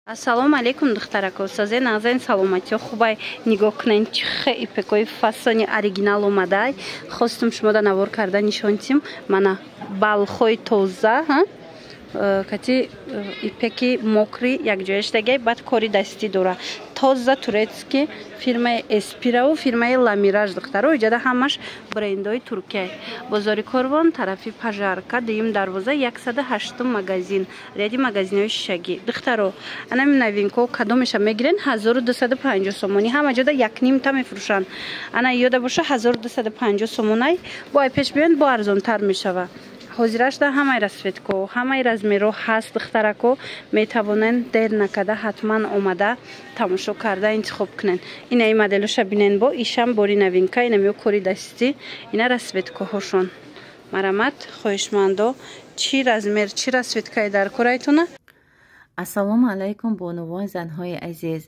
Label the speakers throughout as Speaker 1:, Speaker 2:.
Speaker 1: Ассалому алайкум, духтарако, созен, нағзен, саломатиё, хубай? Нигоҳ кунен, чӣ хе ипекои фасони оригинал омадай. Хостум шумо да навор карда нишон тим. Мана, балхои тоза кати ипеки мокрый якҷоя шудагай, баъд кори дастӣ дора. Тоза турецкий, фирмаи Эспираву фирмаи Ламираж. Духтаро, иҷода ҳамаш брендои Туркия. Бозори Корвон, тарафи Пожарка, дуюм дарвоза, 108-ум магазин, ряди магазинҳои шишагӣ. Духтаро, анами новинко кадомеша мегирен, 1250 сомонӣ. Ҳама ҷода якнимта мефурӯшанд, ана ёда боша, 1250 сомонай. Бо ай пеш биён, бо арзонтар мешава. Ҳозирашда ҳамаи расцветко, ҳамаи размерҳо ҳаст. Духтарако, метавонен дер накарда ҳатман омада, тамошо карда интихоб кунен. Инаи моделоша бинен, бо ишам бори новинка, инамиё кори дастӣ, ина расцветкоҳошон. Марамат, хоҳишмандо, чӣ размер, чӣ расцветкае дар корайтона.
Speaker 2: Ассалому алайкум, бонувон, занҳои азиз!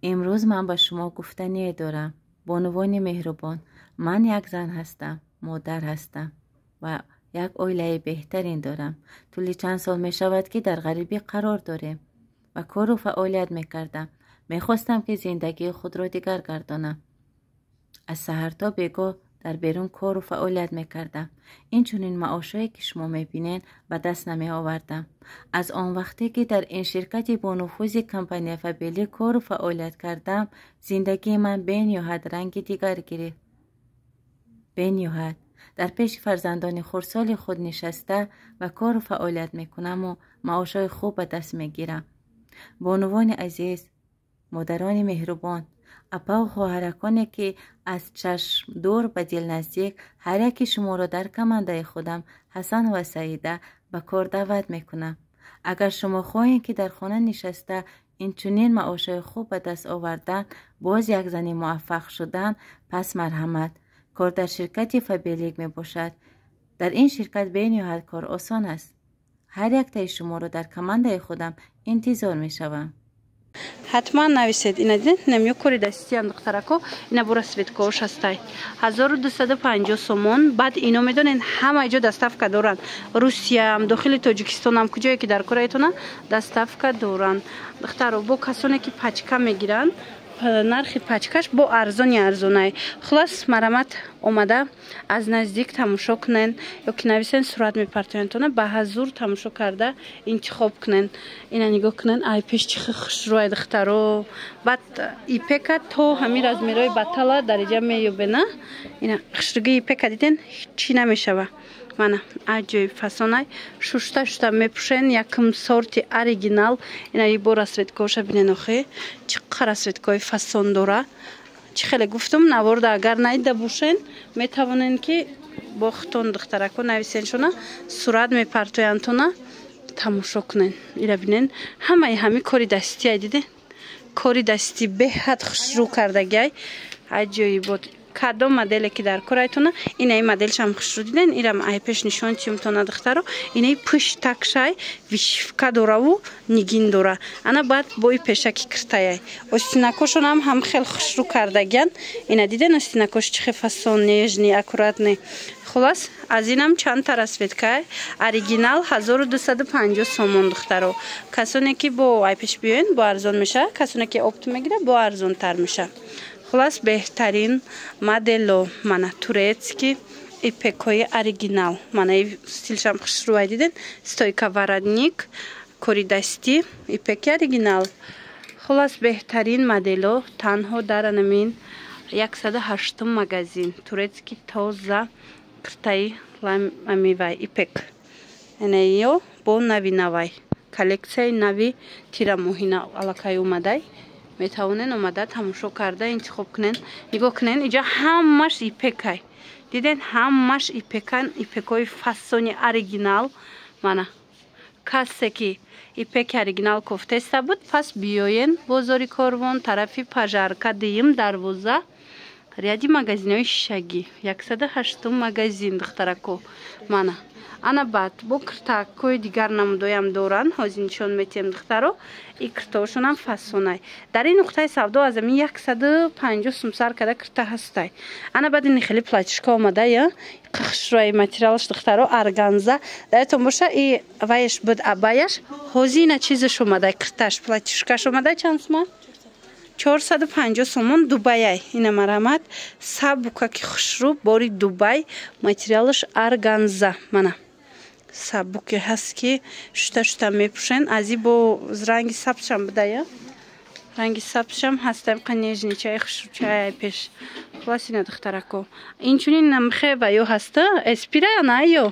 Speaker 2: Имрӯз ман ба шумо гуфтание дорам. Бонувони меҳрубон, ман як зан ҳастам, модар ҳастам ва як оилаи беҳтарин дорам. Тӯли чанд сол мешавад, ки дар ғарибӣ қарор дорем ва кору фаъолият мекардам. Мехостам, ки зиндагии худро дигар гардонам. Аз саҳар то бегоҳ дар берун кору фаъолият мекардам. Инчунин маошое, ки шумо мебинед, ба даст намеовардам. Аз он вақте, ки дар ин ширкати бонуфузи компания Фаберлик кору фаъолият кардам, зиндагии ман бениҳоят ранги дигар гирифт. Бениҳоят дар пеши фарзандони хурдсоли худ нишаста ва кору фаъолият мекунаму маошҳои хуб ба даст мегирам. Бонувони азиз, модарони меҳрубон, апаву хоҳараконе, ки аз чашм дур, ба дил наздик, ҳар яки шуморо дар командаи худам, Ҳасан ва Саида, ба кор даъват мекунам. Агар шумо хоҳед, ки дар хона нишаста инчунин маошҳои хуб ба даст овардан, боз як зани муваффақ шудан, пас марҳамат, кор дар ширкати Фаберлик мебошад. Дар ин ширкат бениҳоят кор осон аст. Ҳар яктаи шуморо дар командаи худам интизор мешавам.
Speaker 1: Ҳатман нависед. Ина дидед, инамё кори дастиам, духтарако, ина бо расцветкош ҳастай, 1250 сомон. Баъд ино медонед, ҳама ҷо доставка доранд: Русияам, дохили Тоҷикистонам, куҷое ки дар кораетона, доставка доранд. Духтаро, бо касоне ки пачка мегиранд, нархи пачкаш бо арзони арзонай. Хулас, марамат, омада аз наздик тамошо кунен ё ки нависен, сурат мепартоянтона, ба ҳазур тамошо карда интихоб кунен. Ина нигоҳ кунен, ай пеш чӣ хушрӯай, духтаро. Баъд ипека то ҳамин размерҳои батала дариҷа меёбена. Ина хушрӯги ипека диден, чӣ намешава. Мана, аҷоиб фасонай, шушта шушта мепӯшен, якм сорти оригинал. Ина бо расцветкоша бинен, охи чӣ қа расцветкои фасон дора. Чӣ хеле гуфтум, наворда агар наида бошен, метавонен ки бо хутон, духтарако, нависеншона, сурат мепартоянтона, тамошо кунен. Ира бинен, ҳамаи ҳами кори дастиай, диде, кори дастӣ беҳад хушрӯ кардагиай, аҷоибот. Кадом моделе ки дар корайтона, инаи моделшам хушрӯ, диден, ирам ай пеш нишон тиюмтона. Духтаро, инаи пӯштакшай, вышивка дораву нигин дора, ана баъд бои пешаки киртаяй. Остинакошонам ҳам хел хушрӯ кардагиян. Ина диден, остинакош чихе фасон, нежный, аккуратный. Хулас, аз инам чандта расцветкай, оригинал 1250 сомон. Духтаро, касоне ки бо ай пеш биёен, бо арзон мешава, касоне ки опт мегира, бо арзонтар мешава. Хулас, беҳтарин модело, мана, турецкий ипекҳои оригинал. Мана, стилшам хушрӯай, диден, стойка воротник, кори дастӣ, ипеки оригинал. Хулас, беҳтарин модело танҳо дар анамин 108-ум магазин, турецкий тоза киртаи ламамивай ипек. Энаё бо нави навай, коллексияи нави тирамоҳина аллакай омадай, метавонен омада, тамошо карда интихоб кунен. Нигоҳ кунен, иҷа ҳамаш ипекай, диден, ҳамаш ипекан, ипекҳои фасони оригинал. Мана, касе ки ипеки оригинал кофтеста буд, пас биёен бозори Корвон, тарафи Пожарка, дуюм дарвоза. Ряди магазинҳои шишагӣ, 108 магазин, духтарако. Мана, ана баъд бо киртакҳои дигар намудоям доранд, ҳозир нишон метиҳем, духтаро. И киртаошонам фасонай. Дар ин нуқтаи савдо аз ами 150 сум сар карда кирта ҳастай. Ана баъд ини хеле платьишка омадая, хушрӯи материалаш, духтаро, органза. Даретон боша, и ваяш буд, абаяш. Ҳозир ина чизаш омадай, кирташ, платьишкаш омадай. Чанд сума? 450 сомон, Дубаяй. Ина, марамат, сабукаки хушрӯ, бори Дубай, материалаш органза. Мана, сабуке ҳаст, ки шута шута мепӯшен. Ази бо ранги сабзшам будая, ранги сабзшам ҳаста, нежный чай, хушрӯчай пеш. Хулас, ина, духтарако, инчунин намхе ва ё ҳаста, эспира на ё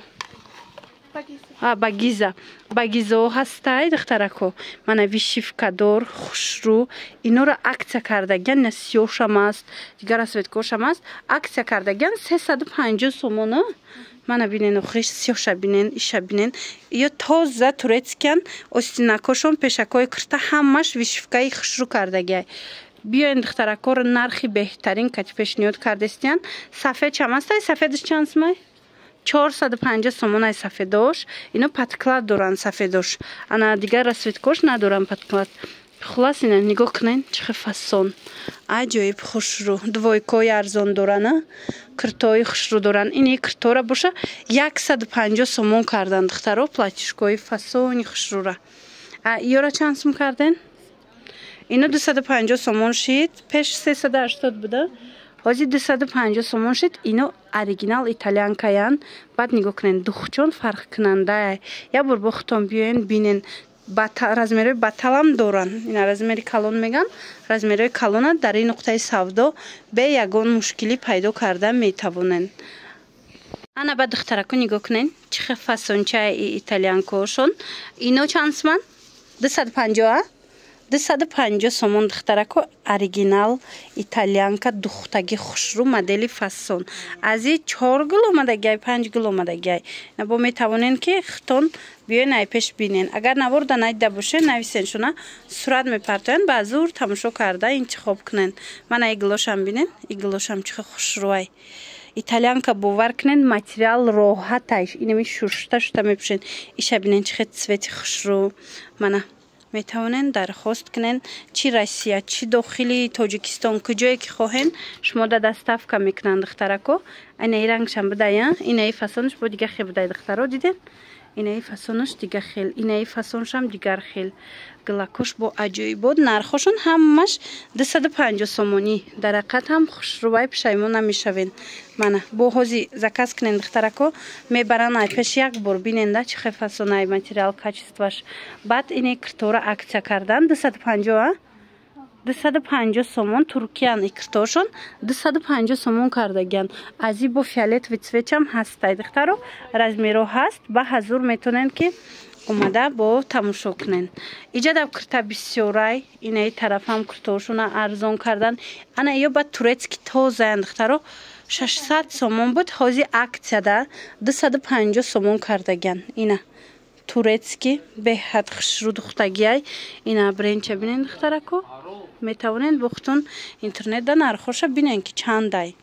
Speaker 1: багиза, багизао ҳастай, духтарако. Мана, вышивкадор, хушрӯ. Инора акция кардагиан, ина сиёшам аст, дигар расцветкошам аст. Акция кардагиан, 350 сомона. Мана, бинен, охиш сиёша бинен, иша бинен. Ё тоза турецкиян, остинакошон, пешакҳои кирта ҳамаш вышивкаи хушрӯ кардагиай. Биёен, духтаракоро нархи беҳтарин кати пешниҳод кардестиян. Сафед чам ҳастай? Сафедаш чанд сумай? 450 сомонай сафедош. Ино подклад доранд сафедош, ана дигар расцветкош надоранд подклад. Хулас, ина нигоҳ кунен, чӣ хел фасон, аҷоиб хушрӯ. Двойкои арзон дорана, киртои хушрӯ доранд. Ини киртора боша, 150 сомон кардан, духтаро, платьишкои фасони хушрӯра. Ёра чанд сум карден? Ино 250 сомон шид, пеш 380 буда, ҳозир 250 сомон шид. Ино оригинал итальянкаян. Баъд нигоҳ кунен, духчон фарқкунанда. Як бор бо худтон биёен, бинен. Размерои баталам доранд. Ина размери калон меган, размерои калона дар ин нуқтаи савдо бе ягон мушкилӣ пайдо карда метавонен. Ана ба духтараку нигоҳ кунен, чӣ хел фасончаи итальянкошон. Ино чанд суман? 250, 250 сомон, духтарако. Оригинал итальянка, духтаги хушрӯ, модели фасон. Аз и чор гул омадагиай, панҷ гул омадагиай. Бо метавонен, ки хитон биёен, ай пеш бинен. Агар наворда надида бошен, нависен шуна, сурат мепартоян, ба зур тамошо карда интихоб кунен. Мана, и гулошам бинен, и гулошам чӣ хел хушрӯай. Итальянка, бовар кунен, материал роҳаташ, инами шушта шута мепӯшен. Иша бинен, чӣ хел цвети хушрӯ. Мана, метавонен дархост кунен, чи Россия, чи дохили Тоҷикистон, куҷое ки хоҳен, шумо да доставка мекунанд, духтарако. Инаи рангшам будая, инаи фасонаш бо дига хел будай, духтаро, диден? Инаи фасонаш дига хел, инаи фасоншам дигар хел. Гилакош бо аҷоибот, нархошон ҳамаш 250 сомонӣ. Дар ҳақиқат ҳам хушрӯвай, пушаймон намешавен. Мана, бо ҳози заказ кунен, духтарако, мебаран ай пеш, як бор биненда, чӣ хел фасонаи, материал, качествоаш. Баъд ине киртора акция кардан, 250, 250 сомон. Туркиян икртошон, 250 сомон кардагиян. Ази бо фиолетовый цветчам ҳастай, духтаро, размеро ҳаст. Ба ҳазур метавонед, ки омада бо тамошо кунен. Иҷадаб кирта бисёрай. Инаи тарафам киртошона арзон кардан. Ана ё ба турецкий тозаян, духтаро, 600 сомон буд, ҳозир акцияда 250 сомон кардагиян. Ина турецкий, беҳад хушрӯ духтагиай. Ина бренча бинен, духтарако. Метавонед бо худтон интернетда нархоша бинен, ки чандай.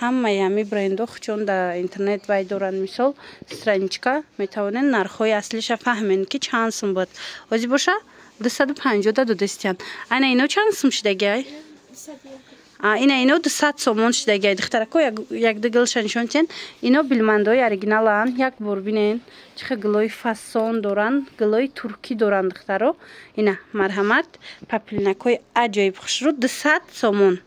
Speaker 1: Ҳамаи ҳами брендо чун дар интернет вай доранд, мисол, страничка, метавонед нархҳои аслиша фаҳмен, ки чанд сум буд. Ҳозир боша, 250 да додастиян. Ана ино чанд сум шидагиай? Ина ино 200 сомон шидагиай, духтарако. Якду гилша нишон тиҳен. Ино билмандои оригиналанд. Як бор бинен, чӣ хел гилои фасон доранд, гилои туркӣ доранд, духтаро. Ина, марҳамат, поплинакҳои аҷоиб хушрӯ, 200 сомон.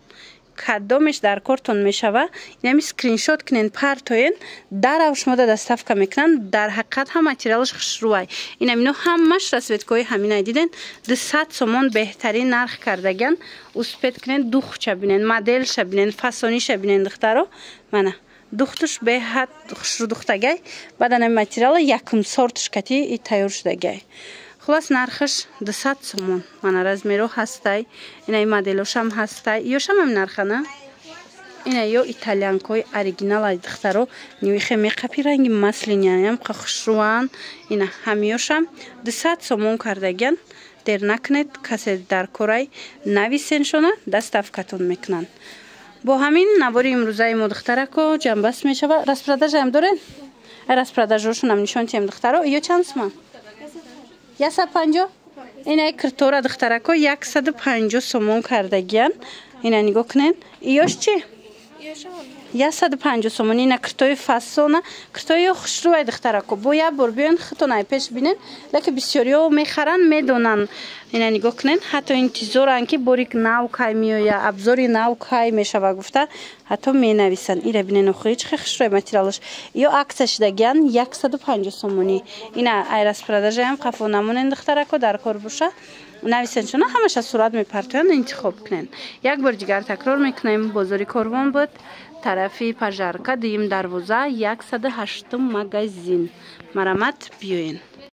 Speaker 1: Кадомеш дар кортон мешава, инами скриншот кунен, партоен, дарав шумода доставка мекунанд. Дар ҳақиқат ҳам материалаш хушрӯай. Инам ино ҳамаш расцветкои ҳаминай, диден? 200 сомон, беҳтарин нарх кардагиан. Успеть кунен, духча бинен, моделша бинен, фасониша бинен, духтаро. Мана, духтуш беҳад хушрӯ духтагай. Баъд анами материала якум сортш кати и тайёр шудагай. Хулас, нархаш 200 сомон. Мана, размеро ҳастай, инаи моделошам ҳастай. Ёшам ҳам нархана. Ина ё итальянкои оригиналай, духтаро, нивихе меқапи, ранги масленяям хушрӯан. Ина ҳамиёшам 200 сомон кардагиан. Дер накунед, касе дар корай, нависеншона, доставкатон мекунанд. Бо ҳамин навори имрӯзаи мо, духтарако, ҷамъбаст мешава. Распродажаам дорен? Распродажошунам нишон тием, духтаро. Ё чанд суман? 150. Ина киртора, духтарако, 150 сомон кардагиян. Ина нигоҳ кунен. Иёш чи? 150 сомон. Ина киртои фасона, киртои хушрӯай, духтарако. Бо як бор биёен, худтон ай пеш бинен. Лекин бисёриҳо мехаранд, медонанд. Ина нигоҳ кунен, ҳатто интизоранд, ки бори нав кай меоя, абзори нав кай мешава гуфта, ҳатто менависанд. Ира бинен, охи чӣ хушрӯй материалаш. Ё акция шидагиян, 150 сомонӣ. Ина ай распродажаям қафо намонен, духтарако. Дар кор боша, нависен, чуна ҳамаша сурат мепартоянд, интихоб кунен. Як бор дигар такрор мекунем: бозори Корвон буд, тарафи Пожарка, дуюм дарвоза, 108-ум магазин. Марамат, биёен.